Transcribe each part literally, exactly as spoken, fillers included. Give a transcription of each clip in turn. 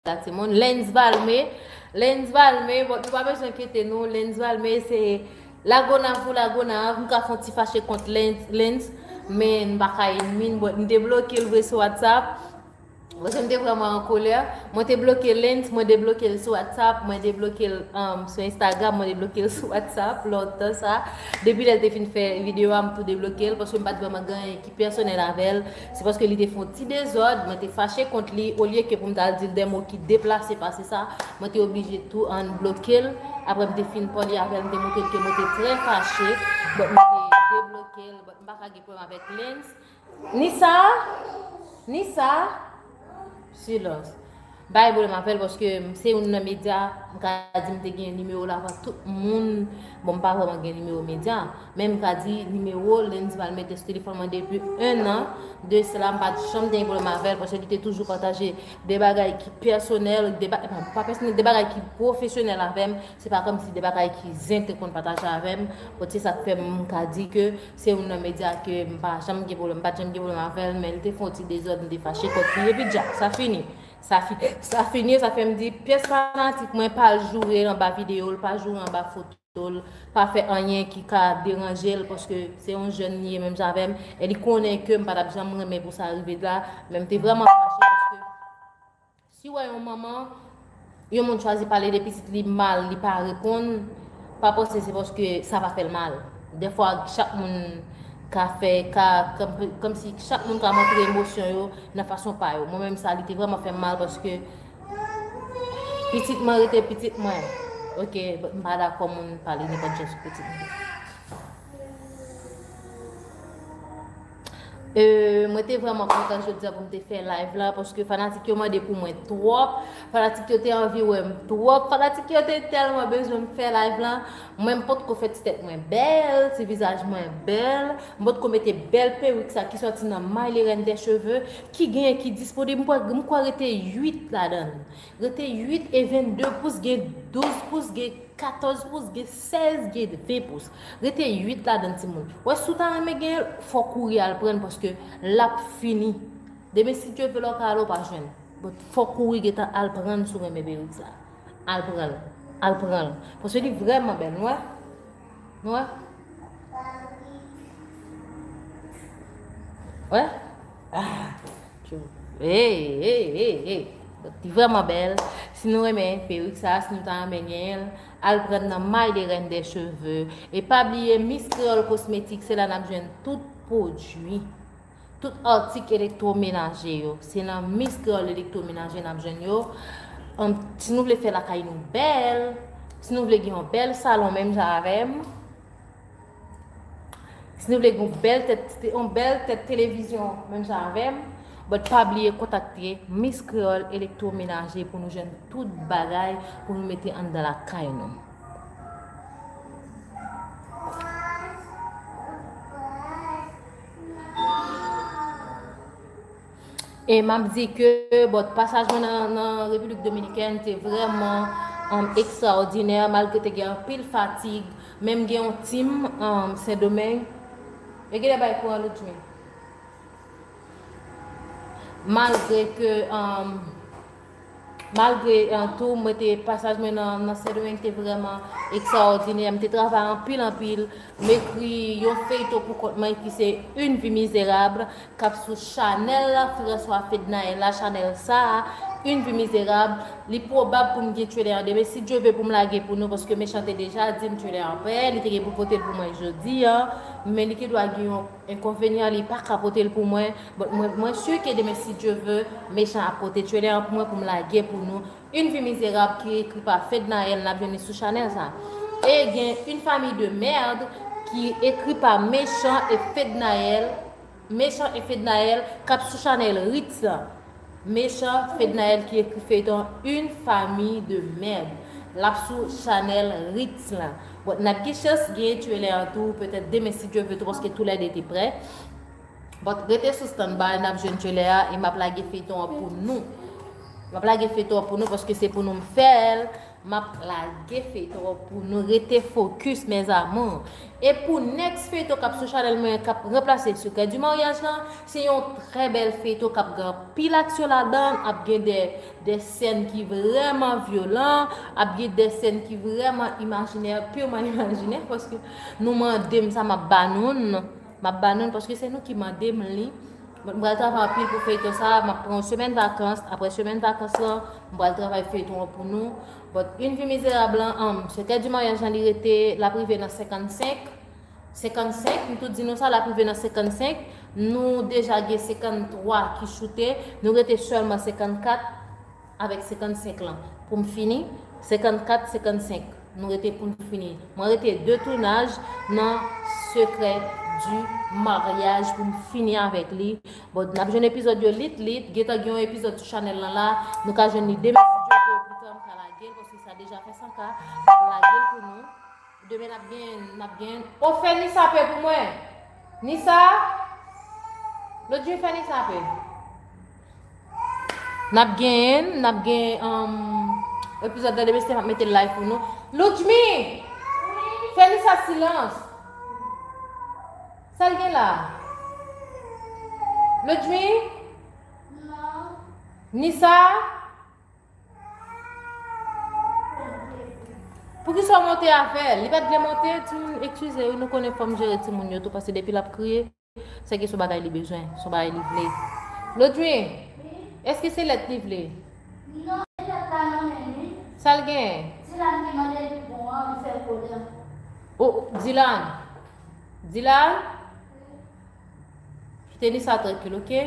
la, timoun. Lens Valme. Lens Valme, bon, nou pa bezwen enkyete nou. Lens Valme, se Lagonav pou Lagonav. M ka fè yon ti fache kont Lens, Lens, men m pa ka enmi n. Bon, m te bloke l vre sou WhatsApp. Paske m te vrèman an kolè. Mwen te bloke Lens, mwen debloke l sou WhatsApp, mwen debloke l um, sou Instagram, mwen debloke l sou WhatsApp, lontan sa. Depi lè l te fin fè videyo a, m tou debloke l, paske m pa t vrèman gen anyen ki pèsonèl avè l. Se paske li te fè yon ti dezòd, mwen te fache kont li, olye ke pou m ta al di l de mo ki deplase pase sa, mwen te oblije tou unbloke l. Apre m te fin pale avè l, m te montre l ke mwen te trè fache, but mwen te debloke l, but m pa ka gen pwoblèm avèk Lens. Ni sa, ni sa, silans. M pa gen pwoblèm avè l paske m se youn nan medya, m ka di m te gen nimewo l avan tout moun. Bon, m pa vrèman gen nimewo medya, men m ka di nimewo Lens Valme te sou telefòn mwen depi en an de sela, m pa t janm te gen pwoblèm avè l paske li te toujou pataje de bagay ki pèsonèl, de ba-, pa pèsonèl, de bagay ki pwofesyonèl avè m. Se pa kòmsi de bagay ki zen te konn pataje avè m. Bon, se sa k fè m ka di ke se youn nan medya ke m pa janm gen pwoblèm, m pa t janm gen pwoblèm avè l, men li te fè yon ti dezòd, m te fache kont li, epi dja, sa fini. Sa fi-, sa fini, sa fè m di, pyès fanatik mwen pa al joure l anba videyo l, pa joure anba foto l, pa fè anyen ki ka deranje l, paske se yon jèn li ye menm jan avè m, e li konnen ke m pa t ap janm renmen pou sa rive la, men m te vrèman fache paske si w wè yon manman, yon moun chwazi pale de pitit li mal, li pa reponn, pa panse se paske sa pa fè l mal. Dèfwa, chak moun ka fè, ka, kòm, kòmsi chak moun ka montre emosyon yo nan fason pa yo. Mwen menm sa, li te vrèman fè m mal paske pitit mwen rete pitit mwen. Ok, m pa dakò moun pale nenpòt jan sou pitit mwen. Euh, mwen te vrèman kontan jodi a pou m te fè live la, paske fanatik yo mande pou mwen twòp, fanatik yo te anvi wè m twòp, fanatik yo te tèlman bezwen m fè live la. Mwen, m potko fè ti tèt mwen bèl, ti vizaj mwen bèl, m potko mete bèl perik sa ki sòti nan May Lerèn dè Cheve, ki genyen, ki disponib, m kwè, m kwè rete uit ladan l. Rete uit e vennde pous, gen douz pous, gen katòz pous, gen sèz, gen ven pous. Rete uit ladan, timoun. Wè, si w ta renmen gen l, fò w kouri al pran l paske l ap fini. Demen, si Dye vle, lè w ka ale, w pa jwenn. But fò w kouri gentan al pran l si w renmen perik sa. Al pran l. Al pran l. Paske li vrèman bèl, nou wè? Nou wè? Wè? Ah, tchou. Hey, hey, hey, hey. Li vrèman bèl. Si nou renmen perik sa, si nou ta renmen genyen l, al pran nan May Lerèn dè Cheve. E pa bliye, Miss Creole Cosmetics, se la n ap jwenn tout pwodui, tout atik elektwomenaje yo. Se nan Miss Creole Elektwomenaje n ap jwenn yo. Ann, si nou vle fè lakay nou bèl, si nou vle gen yon bèl salon menm jan avè m, si nou vle gen yon bèl tèt, yon bèl tèt televizyon menm jan avè m, but pa bliye kontakte Miss Creole Elektwomenaje pou nou jwenn tout bagay pou nou mete anndan lakay nou. E m ap di ke, bon, pasaj mwen nan, nan Repiblik Dominikèn te vrèman, um, ekstraòdinè, malgre te gen anpil fatig. Men m gen yon tim, um, Sendomeng. E genlè bay kouran Ludwin. Malgre ke, um, malgre, uh, tou, mwen te, pasaj mwen nan, nan Sendomeng te vrèman ekstraòdinè. M te travay anpil, anpil. M ekri yon feyton pou kont mwen ki se Une vie misérable, k ap sou chanèl François Fednaelle la, chanèl sa a, Une vie misérable. Li pwobab pou m gen trailer an demen, si Dye vle, pou m lage pou nou, paske Mechan te deja di m trailer an prè, li te gen pou pote l pou mwen jodi a, men li gendwa gen yon enkonvenyan, li pa ka pote l pou mwen. But mwen, mwen si ke demen, si Dye vle, Mechan ap pote trailer an pou mwen, pou m lage pou nou. Une vie misérable ki ekri pa Fednaelle, n ap jwenn li sou chanèl sa. E gen Une famille de merde ki ekri pa Mechan e Fednaelle, Mechan e Fednaelle, k ap sou chanèl Ritz la. Mechan, Fednaelle ki ekri feyton Une famille de merde. L ap sou chanèl Ritz la. Bon, n ap gen chans genyen trailer an tou, petèt demen si Dye vle tou, paske toulède te prè. But rete sou standby, n ap jwenn trailer a e m ap lage feyton an pou nou. M ap lage feyton an pou nou paske se pou nou m fè l. M ap lage feyton an pou nou, rete focus, mes amours. E pou next feyton k ap sou chanèl mwen, k ap ranplase Secret du Mariage lan, se yon trè bèl feyton k ap gen anpil aksyon ladan, ap gen de, de sèn ki vrèman vyolan, ap gen de sèn ki vrèman imajinè, pirman imajinè, paske nou mande m sa, m ap ba nou l, m ap ba nou l, paske se nou ki mande m li. Bon, m pral travay anpil pou feyton sa, m ap pran yon semèn vakans, apre semèn vakans lan, m pral travay feyton an pou nou. But, Une vie misérable lan, um, Secret du Mariage lan, li rete, l ap rive nan senkannsenk. Senkannsenk, m tou di nou sa, l ap rive nan senkannsenk. Nou deja gen senkanntwa ki choute, nou rete sèlman senkannkat avèk senkannsenk lan. Pou m fini, senkannkat, senkannsenk. Nou rete pou n fini. Mwen rete de tounaj nan Secret du Mariage pou m fini avèk li. Bon, n ap jwenn epizòd yo lit, lit. Gentan gen yon epizòd sou chanèl lan la. Nou ka jwenn li demen si Dye vle, ou pita m ka lage l, paske sa deja fè san K. M ap lage l pou nou. Demen n ap gen, n ap gen. O, fè Nisa pè pou mwen. Nisa? Lodjmi, fè Nisa pè. N ap gen, n ap gen, um, epizòd la demen si Dye vle, m ap mete l live pou nou. Lodjmi! Fè Nisa silans. Sa l gen la? Lodjmi? Nisa? Poukisa w monte avè l? Li pa t vle monte, timoun, eskize wi, nou konnen fò m jere timoun yo tou, paske depi l ap kriye, se ke se yon bagay li bezwen, se yon bagay li vle. Lodjmi, èske se lèt li vle? Non, se lèt la nan men li. Sa l gen? Dylan ki mande li bon an, li fè pwoblèm. O, Dylan. Dylan? Kite Nisa trankil, oke?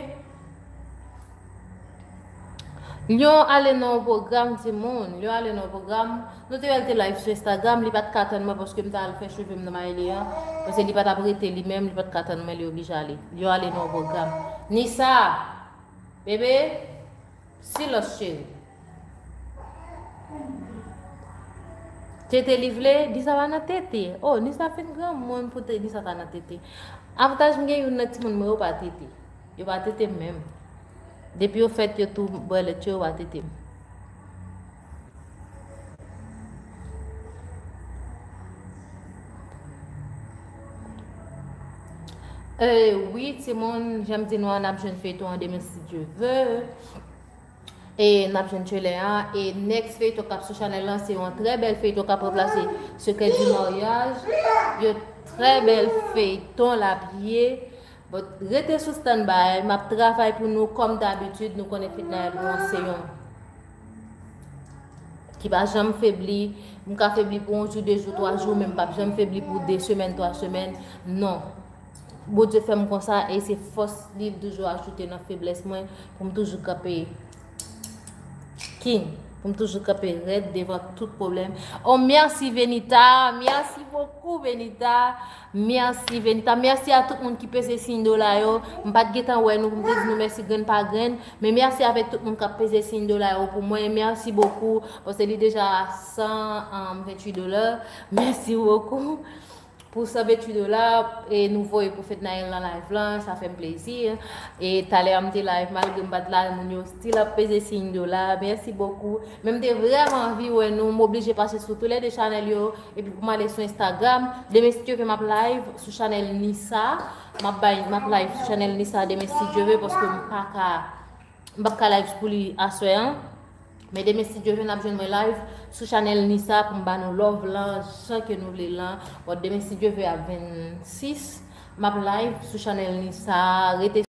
Lyon ale nan yon pwogram, timoun. Lyon ale nan yon pwogram. Nou te wè l te live sou Instagram, li pa t ka tann mwen paske m t al fè cheve m nan Maëlie an. Paske li pa t ap rete li menm, li pa t ka tann mwen, li oblije ale. Lyon ale nan yon pwogram. Nisa! Bebe! Silans, cheri. Tete li vle, Nisa pa nan tete. Oh, Nisa fin granmoun pou te, Nisa ta nan tete. Avantaj m gen youn nan timoun mwen yo pa tete. Yo pa tete m menm. Depi yo fèt yo tou bwè lèt yo, yo pa tete m. Eh, wi, timoun, jan m di nou an, n ap jwenn feyton an demen si Dye vle. E n ap jwenn trailer an. E next feyton k ap sou chanèl lan, se yon trè bèl feyton k ap ranplase Secret du Mariage. Yon trè bèl feyton l ap ye. But, rete sou standby, m ap travay pou nou kòm dabitid, nou konnen Fednaelle pou mwen se yon ki pa janm febli. M ka febli pou yon jou, de jou, twa jou, men m p ap janm febli pou de semèn, twa semèn. Non. Bondye fè m konsa e se fòs li l toujou ajoute nan feblès mwen pou m toujou kanpe king, pou m toujou kanpe rèd devan tout pwoblèm. Oh, mèsi Venita, mèsi bokou Venita. Mèsi Venita, mèsi a tout moun ki peze siy dola yo. M pa t gentan wè nou pou m te di nou mèsi grenn pa grenn, men mèsi avèk tout moun k ap peze siy dola yo pou mwen. Mèsi bokou, paske li deja san venntuit dola. Mèsi bokou pou san venntuit dola e nou voye pou Fednaelle nan live lan, sa fè m plezi. E talè a m te live, malgre m pa t la, moun yo still ap peze siy dola. Mèsi bokou. Men m te vrèman anvi wè nou, m oblije pase sou toulède chanèl yo. Epi pou m ale sou Instagram, demen si Dye vle m ap live sou chanèl Nisa. M ap bay, m ap live sou chanèl Nisa demen si Dye vle, paske m pa ka, m p ap ka live pou li aswè an. Men demen si Dye vle n ap jwenn mwen live sou chanèl Nisa pou m ba nou love lan jan ke nou vle lan. Bon, demen si Dye vle a vennsis, m ap live sou chanèl Nisa. Rete